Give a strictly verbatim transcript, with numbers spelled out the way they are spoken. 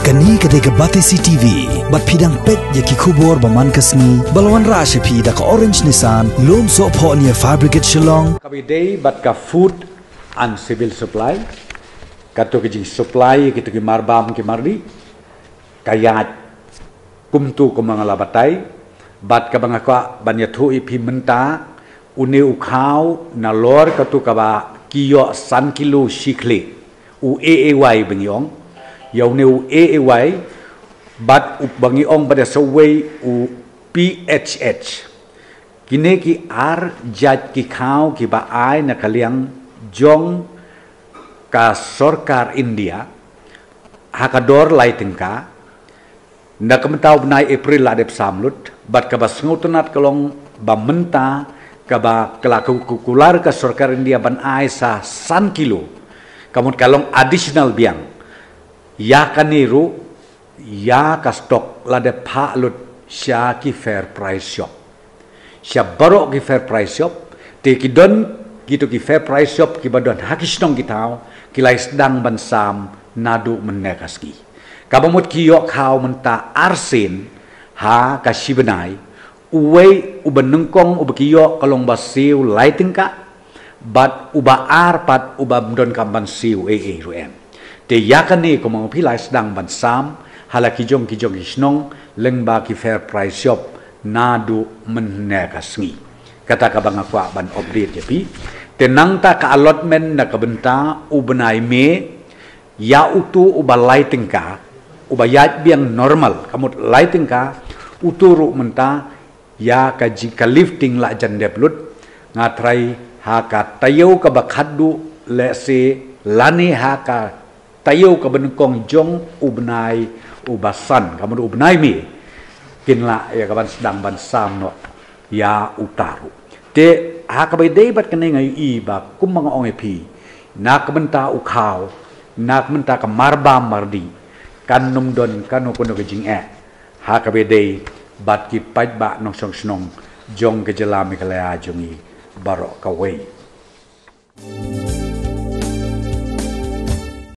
Kane ka dei ka Batesi T V, bad phi dang peit ïa ki khubor ba man ka sngi, ba la wanrah sha phi da ka Orange Nissan, Lumsohphoh near Fire Brigade Shillong. Kaba ïadei bad ka Food and Civil Supply, kato ka jingsupply ïa kito ki marbam ki mardi, ka ïaid kumto kumba nga la batai, bad kaba nga kwah ban ïathuh ïa phi mynta, une u khaw nalor kato kaba ki ïoh san kilo shi khlieh, u A A Y ba ngi ong, ïa une u A A Y, bad u ba ngi ong bad ïa sa uwei u P H H. Kine ki ar jait ki khaw kiba ai na ka liang jong ka sorkar India ha ka dor lai tyngka, na ka mynta u bnai April la dep sam lut, bad kaba sngewtynnat ka long ba mynta kaba ka la ku-, ku-, kular ka sorkar India ban ai sa san kilo, ka mut ka long additional biang. Ïa kane ruh, ïa ka stock la dep phah lut sha ki Fair Price Shop. Sha baroh ki Fair Price Shop, te ki don kito ki Fair Price Shop kiba don ha ki shnong ki thaw, ki la sdang ban sam naduh mynne ka sngi. Kaba mut ki ïoh khaw mynta arsien ha ka shi bnai, uwei uba nyngkong uba ki ïoh ka long ba siew lai tyngka, bad uba ar pat uba ym donkam ban siew ei ei ruh em. Te ïa kane kumba phi la sdang ban sam ha la ki jong ki jong ki shnong lyngba ki Fair Price Shop naduh mynne ka sngi. Kata kaba nga kwah ban update ïa phi. Te nangta ka allotment na ka bynta u bnai May, ïa uto uba lai tyngka, uba ïaid biang normal, ka mut lai tyngka, uto ruh mynta, ïa ka jing ka lifting la jan dep lut, nga tharai ha ka taïew kaba khatduh lehse lane ha ka taïew kaba nyngkong jong u bnai uba san, ka mut u bnai May, kin lah ïa ka ban sdang ban sam noh ïa uta ruh. Te ha kaba ïadei bad kane nga ïohi ba kumba nga ong ïa phi, na ka bynta u khaw, na ka bynta ka marbam mardi, kan ym don kano kano ka jingeh ha kaba ïadei bad ki paidbah nongshong shnong jong ka jylla Meghalaya jong ngi baroh kawei.